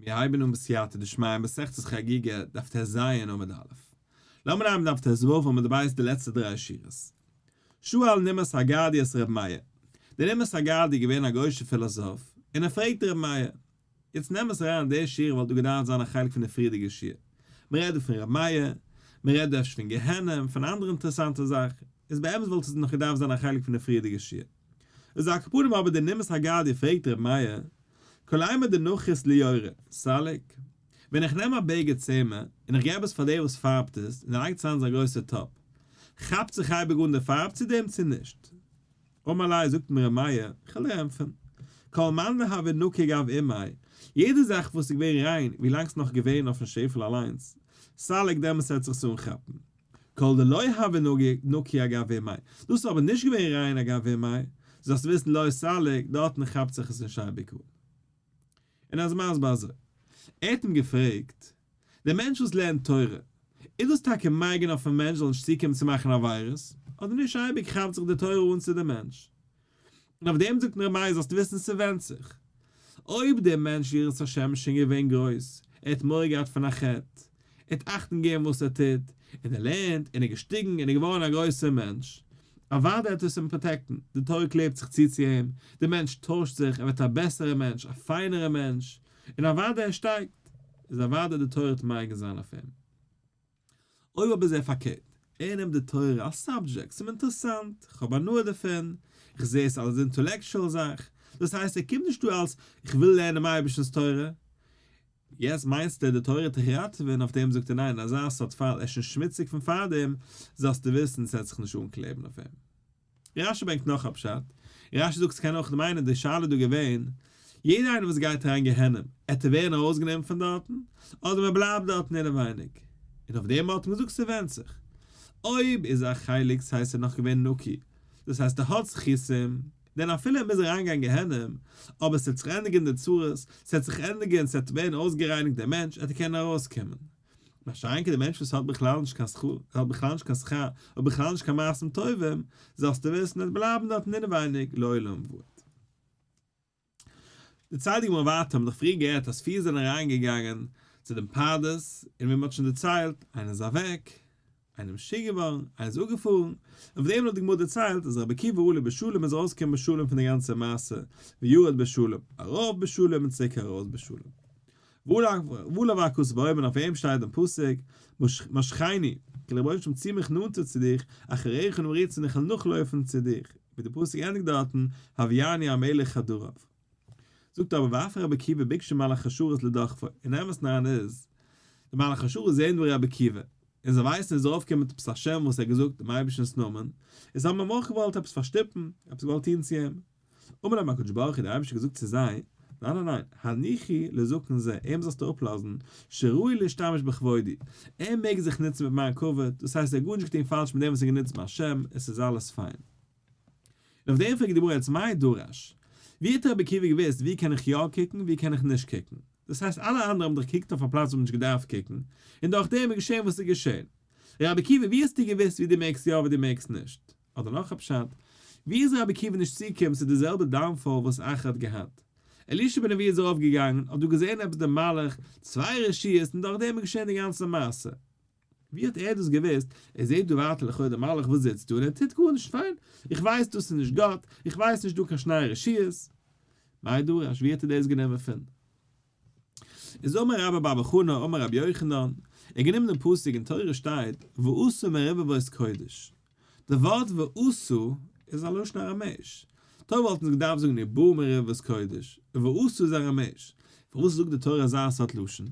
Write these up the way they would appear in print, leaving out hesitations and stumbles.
מיר הייבן אן בסייעתא דשמיא מסכת חגיגה, דף טז עמוד א'. לאמיר אנהייבן דף טו עמוד ב' די לעצטע דריי שורות. שאל נימוס הגרדי את ר' מאיר. דער נימוס הגרדי איז געווען א גוי'אישער פילאזאף, און ער פרעגט ר' מאיר. יעצט נעם עס אריין די שורה וואלט דא געדארפט זיין א חלק פון די פריערדיגע שיעור. מען רעדט דא פון ר' מאיר, מען רעדט דא אפשר פון גיהנום, פון אנדערע אינטערעסאנטע זאך, איז באמת וואלט עס נאך געדארפט זיין א חלק פון די פריערדיגע שיעור. איז על כל פנים אבער דער נימוס הגרדי פרעגט ר' מאיר, כל אימת דנחית ליורה, סליק? ווען איך נעם א בגד צמר און איך געב עס פאר דער וואס פארבט עס און ער לייגט עס אריין אין זיין גרויסע טאפ, כאפט זיך אייביג אן די פארב צו דעם צו נישט? אמר ליה זאגט אים ר' מאיר, איך וועל דיר ענטפערן, כל מאן דהוה נקי גב אימיה, יעדע זאך וואס איז געווען ריין ווילאנג ס'איז נאך געווען אויפן שעפעל אליינס, סליק דעמאלטס וועט זיך עס אנכאפן. כל דלא הוה נקי אגב אימיה, דאס איז אבער נישט געווען ריין אגב אימיה, זאלסט וויסן לא סליק, דארטן כאפט זיך עס נישט אייביג אן. און ער איז מסביר אזוי, ער האט אים געפרעגט, דער מענטש וואס לערנט תורה, איז דאס טאקע מגין אויפן מענטש זאל נישט צוקומען צו מאכן עבירות, אדער נישט אייביג כאפט זיך די תורה אן צו דעם מענטש? און אויף דעם זאגט ר' מאיר זאלסט וויסן ס'ווענדט זיך. אויב דער מענטש יראת השם איז שוין געווען גרויס, ער האט מורא געהאט פון א חטא, ער האט אכטונג געגעבן וואס ער טוט, און ער לערנט, און ער איז געשטיגן און איז געווארן א גרויסער מענטש, אוודאי וועט עס אים protect ן, די תורה קלעבט זיך צו צו אים, דער מענטש טוישט זיך, ער ווערט א בעסערער מענטש, א פיינערער מענטש, און אוודאי ער שטייגט, איז אוודאי די תורה וועט מגין זיין אויף אים. אויב אבער איז ער פארקערט, ער נעמט די תורה אלס subject, ס'איז אים אינטערעסאנט, איך האב הנאה דערפון, איך זע עס אלס intellectual זאך, דאס הייסט ער קומט נישט דא אלס איך וויל לערנען דעם אייבערשטנ'ס תורה, יעצט מיינסטו די תורה וועט דיך ראטעווען, אויף דעם זאגט ער ניין, אזא סארט פאל, ער איז שוין שמוציג פון פארדעם, זאלסטו וויסן ס'וועט זיך נישט אנקלעבן אויף אים. רשי ברענגט נאך א פשט, רשי זאגט ס'קען אויך מיינען די שאלה איז דא געווען, יעדער איינער וואס גייט אריין גיהנום, עט ער ווערן ארויסגענומען פון דארטן, אדער מען בלייבט דארטן אינעווייניג? און אויף דעם האט מען געזאגט ס'ווענדט זיך, אויב איז א חלק ס'הייסט ער איז נאך געווען נקי, דאס הייסט ער האט זכותים, דען אפילו ער מוז אריינגיין גיהנום, אבער ס'וועט זיך ענדיגן די צרות, ס'וועט זיך ענדיגן, ס'וועט ווערן אויסגערייניגט דער מענטש, עט ער קענען ארויסקומען. מה שאין כן די מענטש וואס האט בכלל נישט קיין שכר, האט בכלל נישט קיין שכר, האט בכלל נישט קיין מעשים טובים, זאלסטו וויסן ער וועט בלייבן דארטן אינעווייניג לעולם ועד. דערציילט די גמרא ווייטער, מ'האט דאך פריער געהערט אז פיר זענען אריין געגאנגען צו דעם פרדס, און ווי מ'האט שוין דערציילט, איינער איז אוועק, איינער איז משוגע געווארן, איינער איז אפגעפארן, אויף דעם האט די גמרא דערציילט אז רבי עקיבא עלה בשלום איז ארויסגעקומען בשלום פון די גאנצע מעשה, וירד בשלום, ארויף בשלום און צוריק ארויס בשלום. ועליו הכתוב אומר און אויף אים שטייט דעם פסוק, משכני, כי רבונו של עולם צי מיך נאנטער צו דיך, אחריך נעריץ און איך וועל נאכלויפן צו דיך, ווי דער פסוק ענדיגט דארטן, הביאני המלך חדריו. זאגט אבער ואף רבי עקיבא ביקשו מלאך השרת לדחפו, אין אמת'ן אריין איז, די מלאך השרת זעהן דא רבי עקיבא, און זיי ווייסן ער איז ארויפגעקומען מיט עפעס א שם וואס ער האט געזאגט דעם אייבערשטנ'ס נאמען, און זיי האבן אים אויך געוואלט עפעס פארשטופן, עפעס געוואלט טון צו אים. אמר להם הקדוש ברוך הוא, דער אייבערשטער האט געזאגט צו זיי, ניין ניין ניין, הניחו לזקן זה, אים זאלסטו אפלאזן, שראוי להשתמש בכבודי, ער מעג זיך נוצן מיט מיין כבוד, דאס הייסט ער האט גארנישט געטון פאלש מיט דעם וואס ער האט גענוצט מיין שם, עס איז אלעס פיין. און אויף דעם פרעגט די גמרא יעצט מאי דרש? ווי האט רבי עקיבא געוואוסט ווי קען איך יא קוקן ווי קען איך נישט קוקן? דאס הייסט אלע אנדערע האבן דאך געקוקט אויף א פלאץ וואו מ'האט נישט געדארפט קוקן, און דורך דעם איז געשען וואס איז געשען. רבי עקיבא ווי האסטו געוואוסט ווי דו מעגסט יא ווי דו מעגסט נישט? אדער נאך א פשט, ווי איז רבי עקיבא נישט צוגעקומען צו די זעלבע downfall וואס אחר האט געהאט? אלישע בן אבויה איז ארויף געגאנגען, האט דא געזען עפעס דעם מלאך, צוויי רשויות און דורך דעם איז געשען די גאנצע מעשה. ווי האט ער דאס געוואוסט? ער זעט דא ווייטער לכאורה דער מלאך וואס זיצט דא און ער טוט גארנישט, פיין, איך ווייס דאס איז נישט גאט, איך ווייס נישט דא קיין שני רשויות. מאי דרש, ווי האט ער דאס גענומען פון? איז אמר רבה בר בר חנה אמר רבי יוחנן, ער האט גענומען דעם פסוק אין תורה שטייט ועשו מרבבות קודש, די ווארט ועשו איז א לשון אראמעיש, תורה וואלט אונז געדארפט זאגן ובאו מרבבות קודש, ועשו איז אראמעיש, פארוואס זאגט די תורה אזא סארט לשון?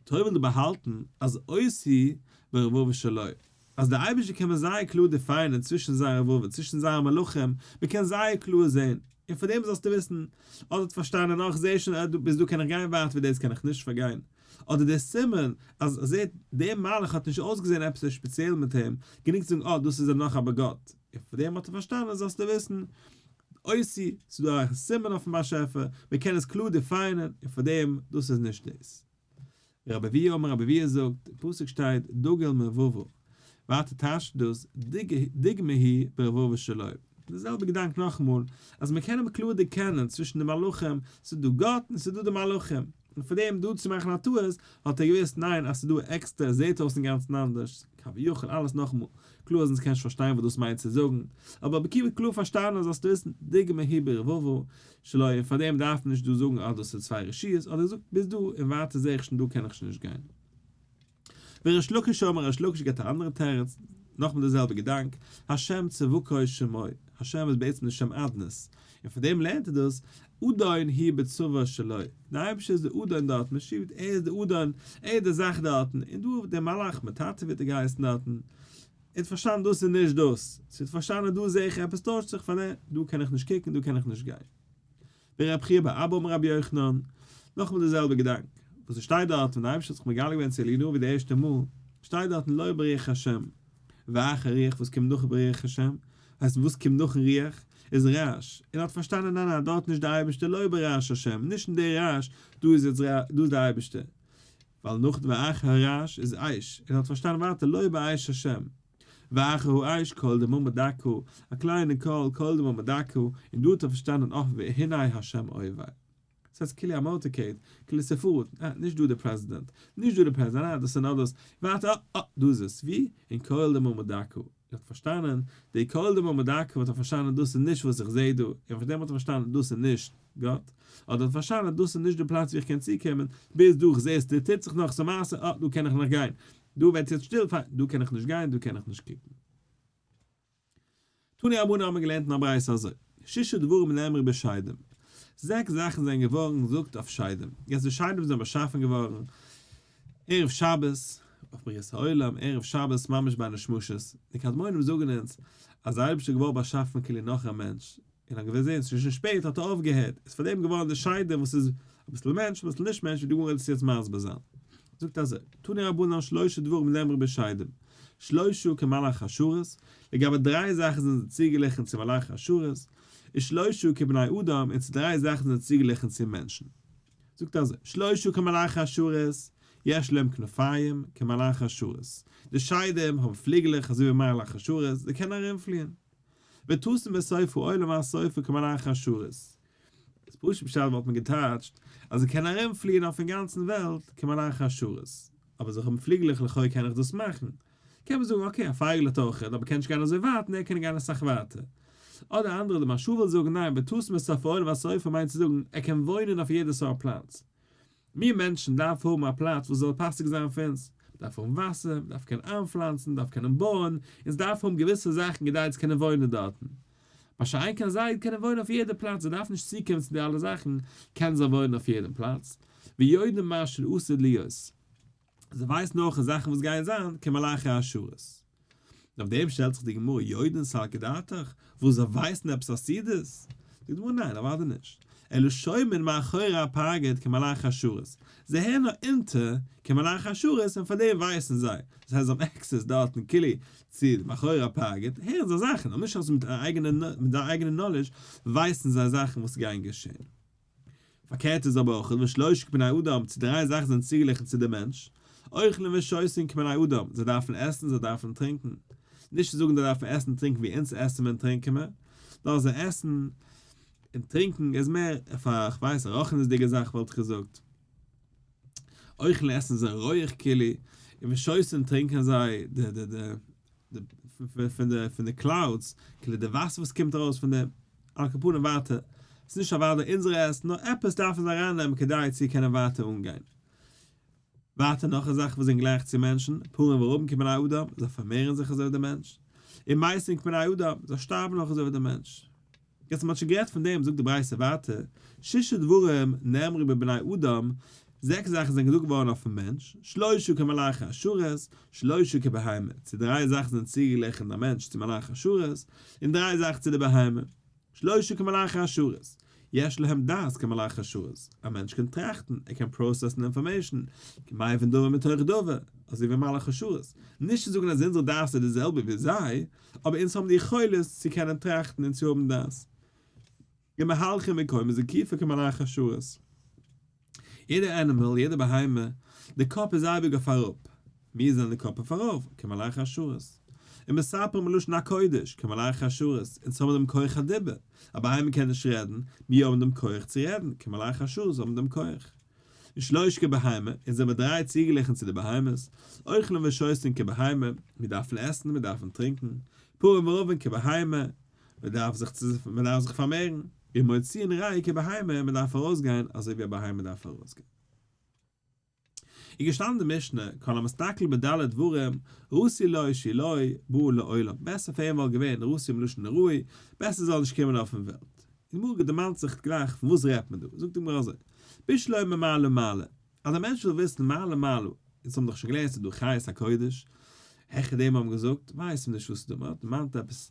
תורה וויל דא באהאלטן אז אותי ברבבות שלו, אז די אייבערשטער קען מען זייער קלאר define ען צווישן זיין רבבות, צווישן זיינע מלאכים, מען קען זייער קלאר זען, און פאר דעם זאלסטו וויסן, אדער האט פארשטאנען אה איך זע שוין אז ביז דא קען איך גיין ווייטער ווי דאס קען איך נישט פארגיין, אדער דער סימן אז ער זעט דער מלאך האט נישט אויסגעזען עפעס ספעציעל מיט אים, גענוג צו זאגן אה דאס איז ער נאך אבער גאט, און פאר דעם האט ער פארשטאנען זאלסטו וויסן, אותי, ס'איז דא א סימן אויפן באשעפער, מען קען עס קלאר define ען, און פאר דעם דאס איז נישט דאס. רבי אבהו אמר רבי אבהו זאגט, אין פסוק שטייט דגל מרבבה, ווייטער טייטשט דאס דוגמא היא ברבבה שלו. די זעלבע געדאנק נאכאמאל, אז מען קען אים קלאר דערקענען צווישן די מלאכים, ס'איז דא גאט און ס'איז דא די מלאכים. און פאר דעם דא צו מאכן א טעות האט ער געוואוסט ניין אז ס'איז דא עקסטער עס זעהט אויס אינגאנצן אנדערש, כביכול אלעס נאכאמאל, קלאר אז אונז קען נישט פארשטיין וואס דאס מיינט צו זאגן, אבער רבי עקיבא האט קלאר פארשטאנען זאלסטו וויסן, דוגמא היא ברבבה שלו און פאר דעם דארף מען נישט דא זאגן אז דאס איז צוויי רשויות, האט ער געזאגט ביז דא און ווייטער זעה איך שוין דא קען איך שוין נישט גיין. וריש לקיש אמר ריש לקיש געבט א אנדערע תירוץ, נאכמאל די זעלבע געדאנק, השם צבקות שמו, השם איז בעצם די שם אדנות, און פון דעם לערנט ער דאס, אדון הוא בצבא שלו, די אייבערשטער איז די אדון דארט, מען שיבט, ער איז די אדון, ער איז די זאך דארטן, און דא דער מלאך מט"ט ווערט ער געהייסן דארטן, ער האט פארשטאנען דאס איז נישט דאס, ס'האט פארשטאנען דא זעה איך עפעס טוישט זיך פאר דעם, דא קען איך נישט קוקן, דא קען איך נישט גיין. ורב חייא בר אבא אמר רבי יוחנן, נאכאמאל די זעלבע געדאנק, וואס עס שטייט דארט ווען די אייבערשטער האט זיך מגלה געווען צו אלי' הנביא די ערשטע מאל, שטייט דארטן לא ברוח השם, ואחר רוח וואס קומט נאך ברוח השם, הייסט וואס קומט נאכן רוח, איז רעש, און האט פארשטאנען ניין ניין דארט נישט די אייבערשטער לא ברעש השם, נישט אין די רעש, דא איז יעצט דא איז די אייבערשטער, ווייל נאך די ואחר הרעש איז אש, און האט פארשטאנען ווייטער לא באש השם. ואחר האש קול דממה דקה, א קליינע קול, קול דממה דקה, און דא האט ער פארשטאנען אויף והנה השם עובר. ס'הייסט כאילו א motorcade, כאילו ס'פארט, אה, נישט דא די פרעזידענט, נישט דא די פרעזידענט, אה, דאס איז נאר דאס, ווייטער, אה, אה, דא איז עס, ווי? אין קול דממה דקה. ער האט פארשטאנען, די קול דממה דקה האט ער פארשטאנען דאס איז נישט וואס איך זעה דא, און פון דעם האט ער פארשטאנען דאס איז נישט גאט, אדער האט פארשטאנען דאס איז נישט די פלאץ ווי איך קען צוקומען, ביז דא איך זעה עס טוט זיך נאך ס'מעשה, אה, דא קען איך נאך גיין, דא ווערט יעצט שטיל, פיין, דא קען איך נישט גיין, דא קען איך נישט קוקן. תנו רבנן האבן געלערנט אין א ברייתא אזוי, שישה דברים נאמרו בשדים, זעקס זאכן זענען געווארן געזאגט אויף שדים, יעצט די שדים זענען באשאפן געווארן ערב שבת, אויף בריאת העולם, ערב שבת ממש בין השמשות, די קדמונים זאגן אונז אז דער אייבערשטער האט געוואלט באשאפן כאילו נאך א מענטש, און האט געזען ס'איז שוין שפעט האט ער אויפגעהערט, איז פאר דעם געווארן די שדים וואס איז אביסל מענטש אביסל נישט מענטש ווי די גמרא וועט עס יעצט מסביר זיין. זאגט אזוי, תנו רבנן שלושה דברים נאמרו בשדים, שלושה כמלאכי השרת, לגבי דריי זאכן זענען זיי צוגעגליכן צו מלאכי השרת, ושלושה כבני אדם, און צו דריי זאכן זענען זיי צוגעגליכן צו מענטשן. זאגט אזוי, שלושה כמלאכי השרת, יש להם כנפיים כמלאכי השרת, די שדים האבן פליגלעך אזוי ווי מלאכי השרת, זיי קענען ארומפליען. וטסין מסוף העולם ועד סופו כמלאכי השרת. איז פשוט פשט וואלט מען געטייטשט אז זיי קענען ארום פליען אויפן גאנצן וועלט כמלאכי השרת. אבער זיי האבן פליגלעך לכאו' קען איך דאס מאכן. קען מען זאגן okay א פייגל האט אויך אבער קען נישט גיין אזוי ווייט און ער קען גיין אסאך ווייטער. אדער אנדערע די מהרש"א וויל זאגן ניין וטסין מסוף העולם ועד סופו מיינט צו זאגן ער קען וואוינען אויף יעדע סארט פלאץ. מיר מענטשן דארף האבן א פלאץ וואס זאל פאסיג זיין פאר אונז, מען דארף האבן וואסער, מען דארף קענען איינפלאנצן, מען דארף קענען בויען, אונז דארף האבן געוויסע זאכן כדי צו קענען וואוינען דארטן. מה שאין כן זיי קענען וואוינען אויף יעדע פלאץ, זיי דארפן נישט צוקומען צו די אלע זאכן, קענען זיי וואוינען אויף יעדן פלאץ. ויודעים מה שעתיד להיות. זיי ווייסן אויך זאכן וואס גייען זיין כמלאכי השרת. און אויף דעם שטעלט זיך די גמרא יודעין סלקא דעתך, וואס זיי ווייסן עפעס עתידות? זאגט די גמרא ניין אוודאי נישט, אלא שומעין מאחורי הפרגוד כמלאכי השרת, זיי הערן נאר אונטער כמלאכי השרת און פאר דעם ווייסן זיי, דאס הייסט זיי האבן access דארטן כאילו צו מאחורי הפרגוד, הערן זיי זאכן, אבער נישט אז מיט זייער אייגענע knowledge ווייסן זיי זאכן וואס גייען געשען. פארקערט איז אבער אויך ושלושה כבני אדם, צו דריי זאכן זענען צוגעגליכן צו דעם מענטש, אוכלים ושותין כבני אדם, זיי דארפן עסן, זיי דארפן טרינקען. נישט צו זאגן זיי דארפן עסן און טרינקען ווי אונז עסן מיר און טרינקען מיר, נאר זיי עסן און טרינקען איז מער אויף א, כ'ווייס, א רוחניות'דיגע זאך וואלט איך געזאגט. אוכלים עסן זיי רויעך כאילו, און ושותין טרינקען זיי די די די פון די פון די clouds, כאילו די וואסער וואס קומט ארויס פון דעם, על כל פנים ווייטער, ס'איז נישט אוודאי אונזערע עסן, נאר עפעס דארפן זיי ארייננעמען כדי צו קענען ווייטער אנגיין. ווייטער נאך א זאך וואס זענען גלייך צו מענטשן, פרים ורבים כבני אדם, זיי פארמערן זיך אזוי ווי די מענטש, און מתים כבני אדם, זיי שטארבן אויך אזוי ווי די מענטש. יעצט מ'האט שוין גערעדט פון דעם זאגט די ברייתא ווייטער, שישה דברים נאמרו בבני אדם, זעקס זאכן זענען געזאגט געווארן אויפן מענטש, שלושה כמלאכי השרת, שלושה כבהמה, צו דריי זאכן זענען צוגעגליכן א מענטש צו מלאכי השרת, און דריי זאכן צו די בהמה, שלושה כמלאכי השרת, יש להם דעת כמלאכי השרת, א מענטש קען טראכטן, ער קען process ן information, כמבין דבר מתוך דבר, אזוי ווי מלאכי השרת, נישט צו זאגן אז אונזער דעת איז די זעלבע ווי זיי, אבער אונז האבן די יכולת צו קענען טראכטן און צו האבן דעת. ומהלכים בקומה זקופה כמלאכי השרת. יעדע animal, יעדע בהמה, די קאפ איז אייביג אויף אראפ. מיר זענען די קאפ אויף ארויף, כמלאכי השרת. ומספרים בלשון הקודש, כמלאכי השרת. אונז האבן דעם כח הדיבור. א בהמה קען נישט רעדן, מיר האבן דעם כח צו רעדן, כמלאכי השרת האבן דעם כח. ושלוש כבהמה, אונז זעמיר דריי צוגעגליכן צו די בהמות, אוכלים ושותין כבהמה, מיר דארפן עסן מיר דארפן טרינקן, פרים ורבים כבהמה, מען דארף זיך מען דארף זיך פארמערן, ומוציאין רעי כבהמה, מען דארף ארויסגיין אזוי ווי א בהמה דארף ארויסגיין. איז געשטאנען די משנה, כל המסתכל בד' דברים, ראוי לו שלא בא לעולם, בעסער פאר אים וואלט געווען ראוי מלשון ראוי, בעסער זאל נישט קומען אויפן וועלט. די גמרא דערמאנט זיך גלייך פון וואס רעדט מען דא, זאגט די גמרא אזוי, בשלמא מה למעלה, אז א מענטש וויל וויסן מה למעלה, אונז האבן דאך שוין געלערנט ס'איז דא חיות הקודש, העכער דעם האבן געזאגט, ווייסט מען נישט וואס ס'איז דא, מ'האט דערמאנט עפעס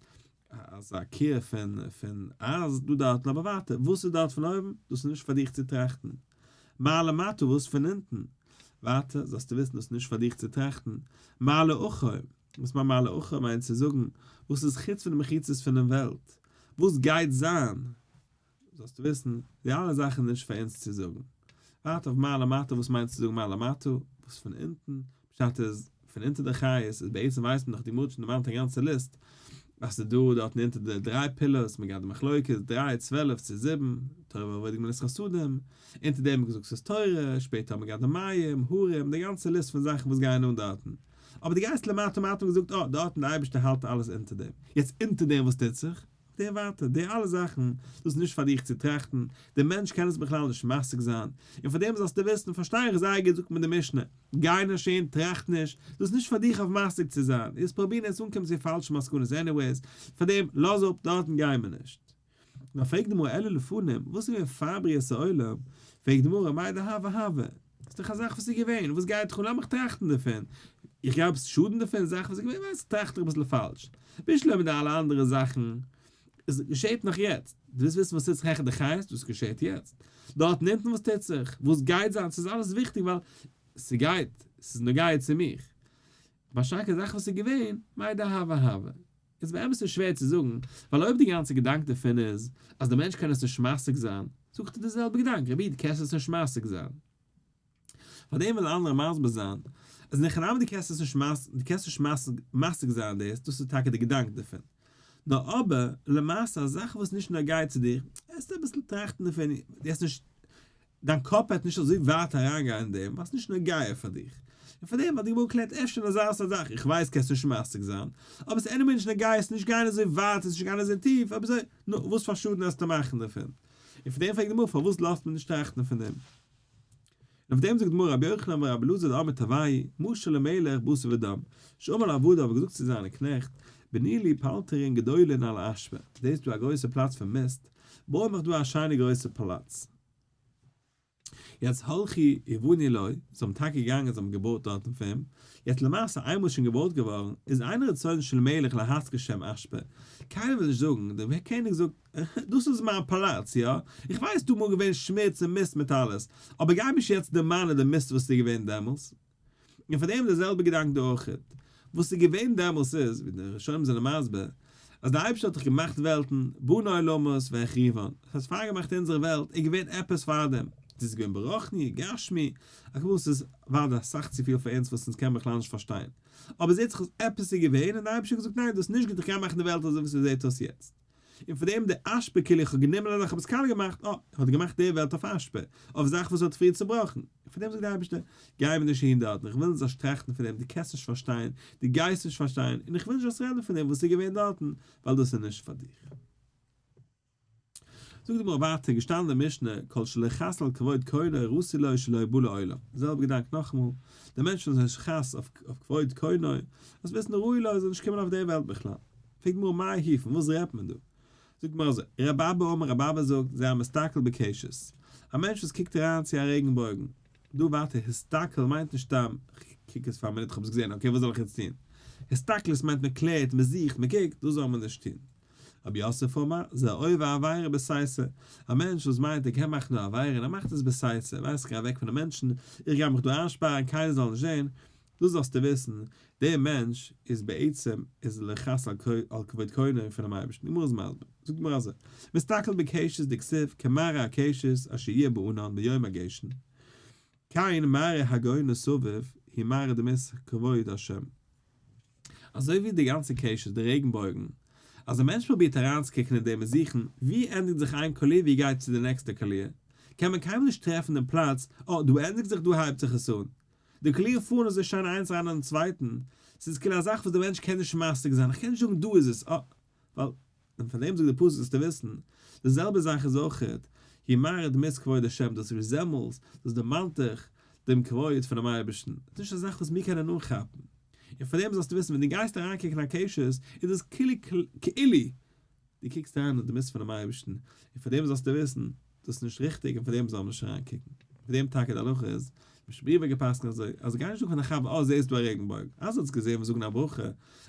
אזא קיר פון פון אייז דא דארטן, אבער ווייטער, וואס איז דארט פון אויבן, דאס איז נישט פאר דיך צו טראכטן. מה למטה, וואס פון אונטן, ווייטער, זאלסטו וויסן דאס איז נישט פאר דיך צו טראכטן. מה לאחור, וואס מיינט מה לאחור מיינט צו זאגן, וואס איז חוץ פון די מחיצות פונעם וועלט, וואס גייט זיין, זאלסטו וויסן, די אלע זאכן איז נישט פאר אונז צו זאגן. ווארט אויף מה למטה, וואס מיינט צו זאגן מה למטה? וואס פון אונטן? פשט איז, פון אונטער די חיות, איז בעצם ווייסט מען דאך, די גמרא האט שוין דערמאנט א גאנצע ליסט, אז ס'איז דא דארטן אונטער די דריי pillars, מ'גייט די מחלוקת, דריי, 12 צו זיבן, תורה ועבודה גמילות חסדים, אונטער דעם האט מען געזאגט ס'איז תורה, שפעטער האט מען געהאט די מים, הרים, די גאנצע ליסט פון זאכן וואס גייען אן דארטן. אבער דו גייסט למטה מטה האט מען געזאגט, אה, דארטן די אייבערשטער האלט אלעס אונטער דעם. יעצט אונטער דעם וואס טוט זיך? די ווייטער, די אלע זאכן, דאס איז נישט פאר דיך צו טראכטן, דער מענטש קען עס בכלל נישט משיג זיין, און פאר דעם זאלסטו וויסן, פארשטיי איך זייער גוט זאגט מיר די משנה, גיי נישט אהין, טראכט נישט, דאס איז נישט פאר דיך אויף משיג צו זיין, דו וועסט פרובירן עס אנקומען צו פאלשע מסקנות anyways, פאר דעם לאז אפ, דארטן גייען מיר נישט. נאר פרעגט די גמרא אלא לפנים, וואס איז געווען פאר בריאת העולם, פרעגט די גמרא מאי דהוה הוה, ס'איז דאך א זאך וואס איז געווען, וואס גייט דיך אן, לאמיך טראכטן דערפון, איך גיי עפעס שאדן דערפון, זאך וואס איז געווען, ווייסט, טראכט איך אביסל פאלש. בשלמא די אלע אנדערע זאכן, עס געשעט נאך יעצט, דו ווילסט וויסן וואס טוט זיך העכער די חיות, דאס געשעט יעצט, דארטן אונטן וואס טוט זיך, וואס גייט זיין, ס'איז אלעס וויכטיג ווייל ס'גייט, ס'איז נוגע צו מיך. משא כ א זאך וואס איז געווען, מאי דהוה הוה. איז באמת נישט שווער צו זאגן, ווייל אויב די גאנצע געדאנק דערפון איז אז דער מענטש קען עס נישט משיג זיין, זאגט ער די זעלבע געדאנק, רבי דו קענסט עס נישט משיג זיין. פאר דעם ווילן אנדערע מסביר זיין אז אין הכי נמי דו קענסט עס נישט דו קענסט נישט משיג זיין דאס, דאס איז טאקע די געדאנק דערפון. נאר אבער למעשה א זאך וואס איז נישט נוגע צו דיר, וועסטו אביסל טראכטן דערפון, דו וועסט נישט דיין קאפ וועט נישט אזוי ווייט אריינגיין אין דעם ווייל ס'איז נישט נוגע פאר דיך. און פאר דעם האט די גמרא געקלערט אפשר אין אזא סארט זאך, איך ווייס קענסט נישט משיג זיין, אבער ס'איז anyway נישט נוגע, ס'איז נישט גיין אזוי ווייט, ס'איז נישט גיין אזוי טיף, אויב אזוי, נו, וואס פאר שאדן וועסטו מאכן דערפון? און פאר דעם פרעגט די גמרא פארוואס לאזט מען נישט טראכטן פון דעם? און אויף דעם זאגט די גמרא רבי יוחנן ורבי אלעזר דאמרי תרוייהו, משל למלך בשר ודם, שאמר לעבדיו האט געזאגט צו זיינע קנעכט, בנו לי פלטרין גדולין על האשפה, דאס איז דא א גרויסע פלאץ פון מיסט, בוי מיך דא א שיינע גרויסע פאלאץ. יעצט הלכו ובנו לו, זיי האבן טאקע געגאנגען זיי האבן געבויט דארטן פאר אים, יעצט למעשה איינמאל איז שוין געבויט געווארן, איז אין רצונו של מלך להזכיר שם אשפה, קיינער וויל נישט זאגן, דער קעניג זאגט, דאס איז מיין פאלאץ, יא, איך ווייס דא אמאל געווען שמוץ און מיסט מיט אלעס, אבער גיי מיך יעצט דערמאנען די מיסט וואס איז געווען דעמאלס. און פאר דעם די זעלבע געדאנק דא אויכעט. וואס איז געווען דעמאלס איז, ווי די ראשונים זענען מסביר, אז דער אייבערשטער האט דאך געמאכט וועלטן, בנה עולמות והחריבן, דאס הייסט פאר געמאכט אונזערע וועלט איז געווען עפעס פאר דעם, צו ס'איז געווען ברוחני, גשמי, על כל פנים ס'איז אוודאי אסאך צו פיל פאר אונז וואס אונז קענען בכלל נישט פארשטיין, אבער זעט זיך אז עפעס איז געווען און דער אייבערשטער האט געזאגט ניין דאס איז נישט גוט איך גיי מאכן די וועלט אזוי ווי ס'זעט אויס יעצט. און פאר דעם די אשפה כאילו איך האב גענומען א זאך האב עס קאליע געמאכט, אה, ער האט געמאכט די וועלט אויף אשפה, אויף זאך וואס ער האט פריער צובראכן, און פאר דעם זאגט די אייבערשטער, גיי מיר נישט אהין דארטן, איך וויל נישט זאלסט טראכטן פון דעם, דו קענסט נישט פארשטיין, דו גייסט נישט פארשטיין, און איך וויל נישט זאלסט רעדן פון דעם וואס איז געווען דארטן, ווייל דאס איז נישט פאר דיך. זאגט די גמרא ווייטער, געשטאנען אין די משנה, כל שלא חס על כבוד קונו ראוי לו שלא יבא לעולם, די זעלבע געדאנק נאכאמאל, דער מענטש וואס איז נישט חס אויף כבוד קונו, זאלסט וויסן ראוי לו ער זאל נישט קומען אויף דער וועלט בכלל. פרעגט די גמרא מאי היא, פון וואס רעדט מען דא? זאגט די גמרא אזוי, רבי אבא אמר רבי אבא זאגט, זה המסתכל בקשת, א מענטש וואס קוקט אריין צו א רעגנבויגן, דא ווייטער הסתכל מיינט נישט סתם כ'קוק עס פאר א מינוט כ'האב עס געזען okay וואס זאל איך יעצט טון, הסתכלות מיינט מען קלערט מען זוכט מען קוקט, דאס זאל מען נישט טון. רב יוסף אמר, זה עובר עבירה בסתר, א מענטש וואס מיינט ער קען מאכן א עבירה און ער מאכט עס בסתר, ווייס איך גיי אוועק פון די מענטשן, איך גיי מיך דא איינשפארן קיינער זאל נישט זען, דאס זאלסטו וויסן, דער מענטש איז בעצם איז לא חס על כבוד קונו פונעם אייבערשטן, די גמרא איז מסביר, זאגט די גמרא אזוי, מסתכל בקשת דכתיב כמראה הקשת אשר יהיה בענן ביום הגשם, כן מראה הגונה סביב היא מראה דמות כבוד השם. אזוי ווי די גאנצע קשת, די רעגנבויגן, אז א מענטש פרובירט אריינצוקוקן אין דעם און זוכן ווי ענדיגט זיך איין קאליר ווי גייט צו די נעקסטע קאליר, קען מען קיינמאל נישט טרעפן דעם פלאץ, אה, דא ענדיגט זיך דא הייבט זיך עס אן. די קאלירן פארן אזוי שיין איינס אריין אינעם צווייטן, ס'איז כאילו א זאך וואס דער מענטש קען נישט משיג זיין, איך קען נישט זאגן דא איז עס, אה, ווייל, און פון דעם זאגט דער פסוק זאלסטו וויסן, די זעלבע זאך איז אויכעט, הוא מראה דמות כבוד השם, דאס resembles, דאס דערמאנט דיך דעם כבוד פונעם אייבערשטן, ס'איז נישט א זאך וואס מיר קענען אנכאפן, און פון דעם זאלסטו וויסן, ווען דו גייסט אריינקוקן א קשת, איז דאס כאילו כאילו דו קוקסט אריין אין דמות פונעם אייבערשטן, און פון דעם זאלסטו וויסן, דאס איז נישט ריכטיג און פון דעם זאל מען נישט אריינקוקן. פון דעם טאקע די הלכה איז, משנה ברורה געפסקנט אזוי, אז גיי נישט זאגן פאר דיין חבר אה זעסט דא א רעגנבויגן, אז האסט געזען וואס זאגן א ברכה,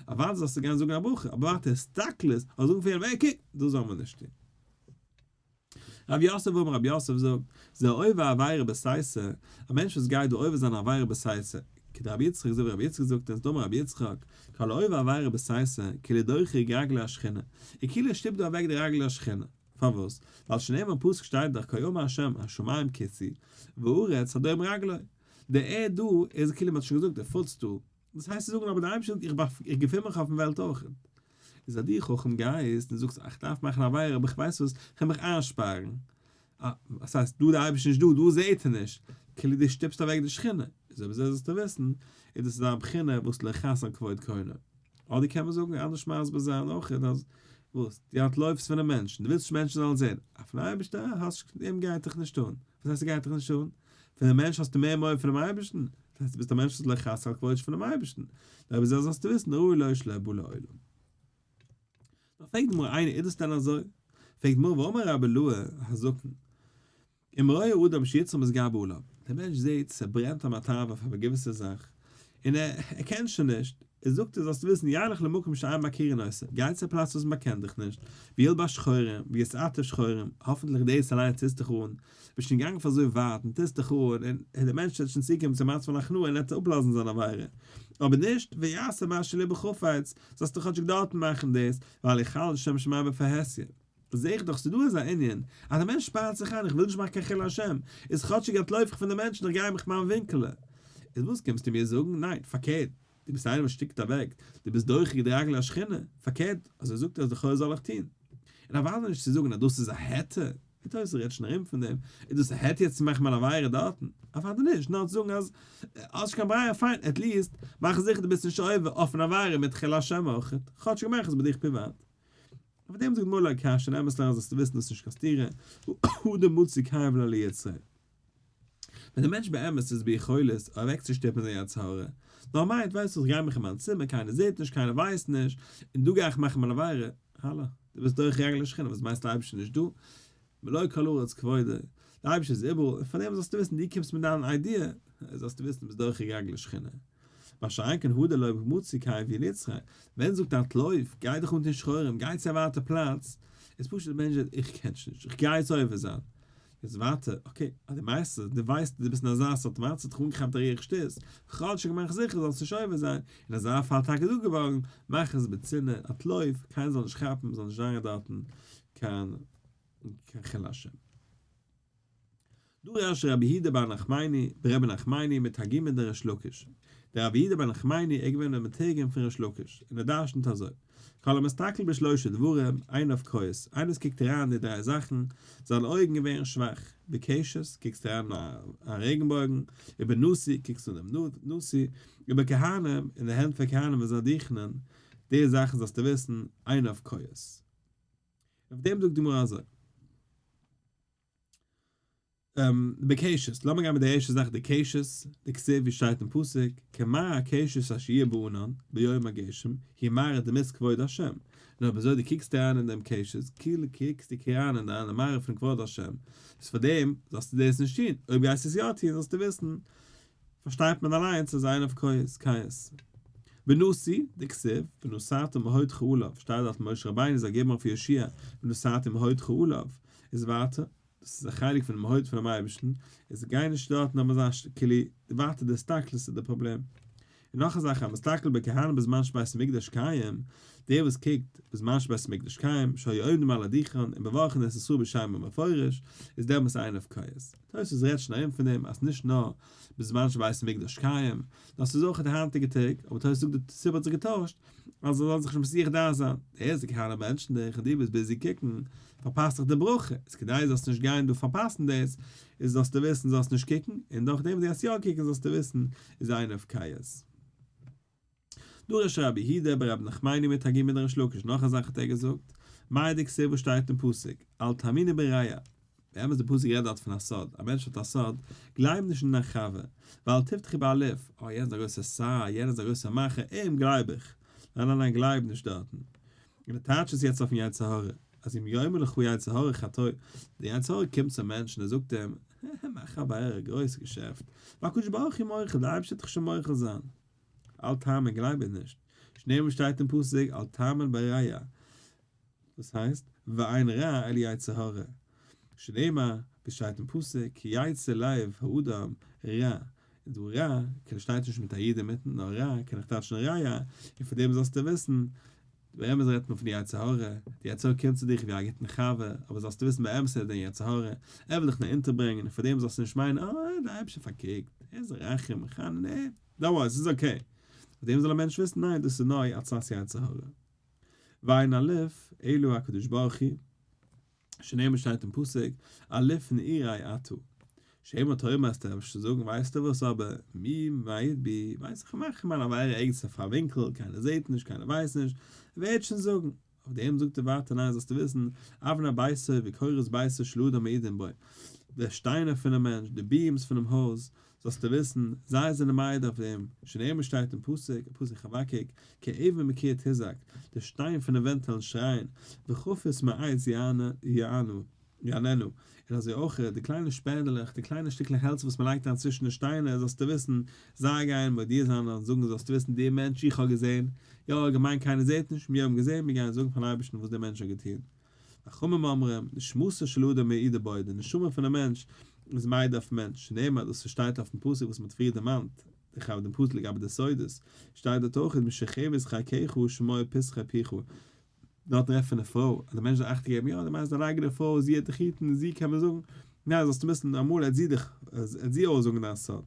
אוודאי זאלסטו גיין זאגן א ברכה, אבער ווייטער הסתכלות, אדער זאגן פאר יענעם העי קוק, דאס זאל מען נישט טון. רב יוסף אמר רב יוסף זאגט, זה עובר עבירה בסתר, א מענטש וואס גייט דא עובר זיין א עבירה בסתר, כדרבי יצחק אזוי ווי רבי יצחק זאגט אונז דאמר רבי יצחק, כל העובר עבירה בסתר, כאילו דוחק רגלי השכינה, און כאילו ער שטופט דא אוועק די רגלי השכינה. פארוואס? ווייל שנאמר אין פסוק שטייט דאך כה אמר ה' השמים כסאי והארץ הדום רגלי. די ערד דא איז כאילו מען האט שוין געזאגט די footstool. דאס הייסט צו זאגן אבער די אייבערשטער זאגט איך געפין מיך אויפן וועלט אויך. איז אז דו חכם גייסט און זאגסט איך דארף מאכן א עבירה אבער איך ווייס וואס, איך וועל מיך איינשפארן. אה, וואס הייסט דא די אייבערשטער נישט דא, דא זעהט ער נישט. כאילו דו שטופסט אוועק די שכינה. איז אויב אזוי זאלסטו וויסן, איז דאס אזא בחינה וואס לא חס על כבוד קונו. אדער קען מען זאגן אנדערש מסביר זיין אויך אז וואס? דו אנטלויפסט פונעם מענטשן, דו ווילסט נישט מענטשן זאלן זען, אה פון אייבערשטער האסט אים גייט דיך נישט אן, וואס הייסט ס'גייט דיך נישט אן? פונעם מענטש האסטו מער מורא פונעם אייבערשטן? דאס הייסט דו ביסט א מענטש וואס לא חס על כבוד פונעם אייבערשטן, אויב אזוי זאלסטו וויסן ראוי לו שלא בא לעולם. נאר פרעגט די גמרא איינער איז דאס דען אזוי? פרעגט די גמרא והאמר רבי אילעאי הזקן אם רואה אדם שיצרו מתגבר עליו, דער מענטש זעט ס'ברענט אים א תאווה פאר א געוויסע זאך, און ער קען שוין נישט, ער זאגט ער זאלסט וויסן ילך למקום שאין מכירין אותו, גיי צו א פלאץ וואס מ'באקענט דיך נישט, וילבש שחורים, ויתעטף שחורים, האפענטליך דאס אליין טוסט דיך אן, ביסט שוין געגאנגען פאר אזוי ווייט און טוסט דיך אן, און דער מענטש וועט שוין צוקומען צו מצב פון הכנעה און ער וועט אפלאזן זיין עבירה, אבער נישט ויעשה מה שלבו חפץ, זאלסטו כאטשיג דארטן מאכן דאס, ואל יחלל שם שמים בפרהסיא. זעה איך דאך ס'דא אזא ענין אז א מענטש שפארט זיך איין איך וויל נישט מאכן קיין חילול השם, איז כאטשיג אנטלויף איך פון די מענטשן איך גיי מיך מיין ווינקעלע. איז וואס קומסטו מיר זאגן? ניין, פארקערט, דו ביסט איינער וואס שטיקט אוועק, דו ביסט דוחק די רגלי השכינה, פארקערט, אזוי זאגט ער אז לכאורה זאל איך טון. און אוודאי נישט צו זאגן אז דאס איז א היתר, ווי תוס' רעדט שוין ארום פון דעם, איז דאס א היתר יעצט צו מאכן מיין עבירה דארטן? אוודאי נישט, נאר צו זאגן אז האסט נישט קיין ברירה פיין, at least מאך זיכער דו ביסט נישט עובר אויף אן עבירה מיט חילול השם אויכעט, כאטשיג מאך עס ביי דיך פריוואט. אויף דעם זאגט גמרא לא קשיא אין אמת אריין זאלסטו וויסן דאס איז נישט קיין סתירה, הא דמצי כאיב ליה ליצריה. ווען דער מענטש באמת איז ביכולת אוועקצושטופן זיין יצר הרע, נאר ער מיינט ווייסט וואס איך גיי מיך אין מיין צימער קיינער זעט נישט קיינער ווייסט נישט, און דא גיי איך מאכן מיין עבירה, האלא, דו ביסט דוחק רגלי שכינה וואס מיינסטו אייבערשטער איז נישט דא? מלא כל הארץ כבודו, דער אייבערשטער איז איבעראל, און פאר דעם זאלסטו וויסן דו קומסט מיט דיין idea, זאלסטו וויסן דו ביסט דוחק רגלי שכינה. מה שאין כן הא דלא מצי כאיב ליצריה, ווען זאגט אנטלויף, גיי דיך אנטון שחורים, גיי צו א ווייטע פלאץ, איז פשוט דער מענטש זאגט איך קען שוין נישט, איך גיי יעצט עובר זיין. יעצט ווייטער, okay, אז דו מיינסט עס, דו ווייסט דו ביסט אין אזא סארט מצב, האט דיך אנגעכאפט א רוח שטות, כאטשיג מאך זיכער זאלסט נישט עובר זיין, אין אזא פאל טאקע דא געווארן, מאך עס בצנעה, אנטלויף, קיינער זאל נישט כאפן, זאל נישט זיין דארטן קיין חילול השם. דרש רבי יהודה בר נחמני ברבי נחמני מתרגימו דריש לקיש, דער רבי יהודה בר נחמני איז געווען דער מתרגם פון ריש לקיש, און ער דרשנ'ט אזוי, כל המסתכל בשלושה דברים, עיניו כהות, איינער וואס קוקט אריין אין די דריי זאכן, זיינע אויגן ווערן שוואך, בקשת, קוקסט אריין אין א רעגנבויגן, ובנשיא, קוקסט אן דעם נשיא, ובכהנים, אין די הענט פון כהנים ווען זיי דוכנ'ען, די זאכן זאלסטו וויסן, עיניו כהות. אויף דעם זאגט די גמרא אזוי. בקשת, לאמיר גיין מיט די ערשטע זאך די קשת, דכתיב ווי שטייט אין פסוק, כמראה הקשת אשר יהיה בענן ביום הגשם, היא מראה דמות כבוד השם, נאר אויב אזוי דו קוקסט אריין אין דעם קשת, כאילו קוקסטו אריין אין דיין מראה פון כבוד השם, איז פאר דעם זאלסטו דאס נישט טון, אויב גייסטו עס יא טון זאלסטו וויסן, פארשטייט מען אליינס אז עיניו כהות. בנשיא, דכתיב, ונתתה מהודך עליו, שטייט דארט משה רבינו זאל געבן אויף יהושע, ונתתה מהודך עליו, איז ווייטער, דאס איז א חלק פונעם הוד פונעם אייבערשטן, איז גיי נישט דארטן האבן אזא כלי, ווייטער די הסתכלות איז די פראבלעם. און נאך א זאך, המסתכל בכהנים בזמן שבית המקדש קיים, דער וואס קוקט בזמן שבית המקדש קיים, שהיו עומדים על הדוכן ומברכין את ישראל בשם המפורש, איז דעמאלס אינו כועס. תוספות רעדט שוין ארום פון דעם אז נישט נאר בזמן שבית המקדש קיים, נאר ס'איז אויך די היינטיגע טעג, אבער תוספות זאגט די סיבה האט זיך געטוישט, אז זיי זאלן זיך נישט מסיח דעת זיין, דער איז די כהנים בענטשן דיך און דו ביסט busy קוקן, פארפאסט דיך די ברכה, איז כדי זאלסט נישט גיין דא פארפאסן דאס, איז זאלסטו וויסן זאלסט נישט קוקן, און דורכדעם וואס דו גייסט יא קוקן זאלסטו וויסן איז אינו כועס. דרש רבי יהודה ברבי נחמני מתרגימו דריש לקיש נאך א זאך האט ער געזאגט, מאי דכתיב וואס שטייט אין פסוק, אל תאמינו ברע, באמת די פסוק רעדט דארט פון א סוד, א מענטש האט א סוד, גלייב נישט אין דיין חבר, ואל תבטחו באלוף, אה יענער איז א גרויסער שר, יענער איז א גרויסער מאכער, אים גלייב איך, ניין ניין ניין גלייב נישט דארטן. און ער טייטשט עס יעצט אויפן יצר הרע, אז אם יאמר לך יצר הרע חטא, די יצר הרע קומט צום מענטש און ער זאגט אים, מאך א עבירה, גרויס געשעפט, והקדוש ברוך הוא מוחל, די אייבערשטער וועט דיך שוין מוחל זיין. אל תאמין גלייב איר נישט, שנאמר שטייט אין פסוק אל תאמין ברע, דאס הייסט ואין רע אלא יצר הרע, שנאמר ווי שטייט אין פסוק כי יצר לב האדם רע, און דא רע כאילו שטייט נישט מיט א י' אינמיטן נאר רע קען איך טייטשן רע, און פון דעם זאלסטו וויסן, באמת רעדט מען פון די יצר הרע, די יצר הרע קומט צו דיך ווי א גוטן חבר, אבער זאלסטו וויסן באמת איז דיין יצר הרע, ער וויל דיך נאר אונטערברענגען, און פאר דעם זאלסטו נישט מיינען אה דער אייבערשטער פארקוקט, ער איז רחום וחנון, אה, don't worry, ס'איז okay. פאר דעם זאל א מענטש וויסן ניין דאס איז נאר עצת יצר הרע. ואין אלוף אלא הקדוש ברוך הוא, שנאמר שטייט אין פסוק, אלוף נעורי אתה. שמא תאמר אז דו וועסט זאגן ווייסטו וואס אבער מי מעיד בי, ווייס איך מאך מיין עבירה ערגעץ אויף א ווינקל, קיינער זעט נישט קיינער ווייסט נישט, ווער וועט שוין זאגן? אויף דעם זאגט ער ווייטער ניין זאלסטו וויסן, אבני ביתו וקורות ביתו של אדם מעידין בו, די שטיינער פונעם מענטש, די beams פונעם הויז, זאלסטו וויסן, זיי זענען מעיד אויף דעם, שנאמר שטייט אין פסוק, פסוק חבקוק, כאבן מקיר תזעק, די שטיין פון די ווענט וועלן שרייען, וכפיס מעץ יענו. יעננו, און אזוי אויך די קליינע שפענדעלעך, די קליינע שטיקלעך העלצער וואס מען לייגט אריין צווישן די שטיינער, זאלסטו וויסן, זיי גייען מודיע זיין און זאגן, זאלסטו וויסן, דער מענטש איך האב געזען, יא, געמיינט קיינער זעט נישט, מיר האבן געזען, מיר גייען זאגן פארן אייבערשטן וואס דער מענטש האט געטון. חכמים אומרים, נשמתו של אדם מעידה בו, די נשמה פונעם מענטש איז מעיד אויפן מענטש, שנאמר, דאס וואס שטייט אויפן פסוק וואס מען האט פריער דערמאנט, איך האב דעם פסוק לגבי די סודות, שטייט דארט אויך, משכבת חיקך שמור פתחי פיך, דארט רעדט פון די פרוי, אז די מענטש זאל אכטונג געבן, יא די מיינסט דיין אייגענע פרוי, זי העט דיך היטן, זי קען מיר זאגן, ניין זאלסטו וויסן אמאל העט זי דיך, העט זי אויסזאגן דיין סוד.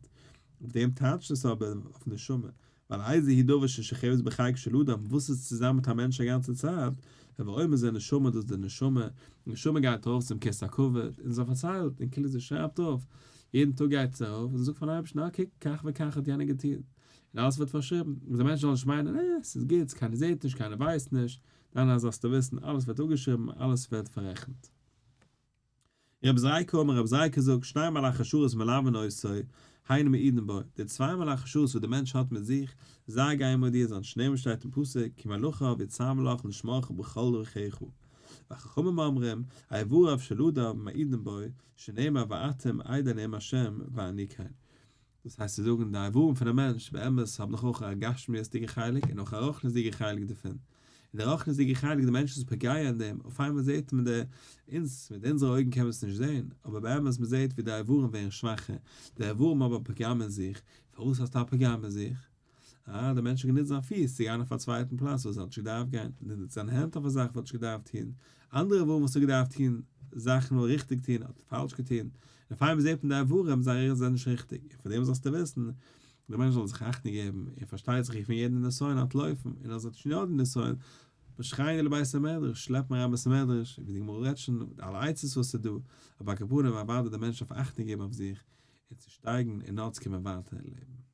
אויף דעם טייטשט עס אבער אויף נשמה, ווייל איזה הוא דבר ששוכבת בחיק של אדם, וואס איז צוזאמען מיט א מענטש א גאנצע צייט, הוי אומר זה נשמה דאס איז די נשמה, די נשמה גייט ארויף צום כסא הכבוד, און זי פארציילט, און כאילו זי שרייבט אויף, יעדן טאג גייט זי ארויף און זי זאגט פארן אייבערשטן, אה קוק, כך וכך האט יענער געטון, און אלעס ווערט פארשריבן, און די מענטשן זאלן נישט מיינען, אה, ס'איז גוט, קיינער זעט נישט, קיינער ווייסט נישט, ניין ניין זאלסטו וויסן, אלעס ווערט אפגעשריבן, אלעס ווערט פאררעכנט. רבי זריקא אמר רבי זריקא זאגט, שני מלאכי השרת מלווין אותו, היינו מעידין בו, די צוויי מלאכי השרת וואס דער מענטש האט מיט זיך, זיי גייען מודיע זיין, שנאמר שטייט אין פסוק, כי מלאכיו יצוה לך לשמרך בכל דרכיך. וחכמים אומרים, איבריו של אדם מעידין בו, שנאמר ואתם עדי נאום השם ואני כן. דאס הייסט צו זאגן די איברים פונעם מענטש באמת האבן דאך אויך א גשמיות'דיגע חלק און אויך א רוחניות'דיגע חלק דערפון, און די רוחניות'דיגע חלק די מענטש איז פוגע אין דעם, אויף איינמאל זעט מען די, אונז מיט אונזערע אויגן קען מען עס נישט זען, אבער באמת מען זעט ווי די איברים ווערן שוואכער, די איברים האבן א פגם אין זיך, פארוואס האסטו א פגם אין זיך? אה, דער מענטש האט גענוצט זיין פיס צו גיין אויף א צווייטן פלאץ וואס ער האט נישט געדארפט גיין, גענוצט זיין הענט אויף א זאך וואס ער האט נישט געדארפט טון, אנדערע איברים וואס ער האט געדארפט טון זאכן און ריכטיג טון האט ער פאלש געטון, און אויף איינמאל זעט מען די איברים זייערע זענען נישט ריכטיג, און פאר דעם זאלסטו וויסן, דער מענטש זאל זיך אכטונג געבן, און פארשטייט זיך פון יעדן נסיון אנטלויפן, און אז ער האט שוין יא די נסיון, משכני לבית המדרש, שלעפט מען אריין בית המדרש, ווי די גמרא רעדט שוין, די אלע עצות וואס איז דא, אבער על כל פנים אוודאי דער מענטש דארף אכטונג געבן אויף זיך, און צו שטייגן און נאר צו קומען ווייטער אין לעבן.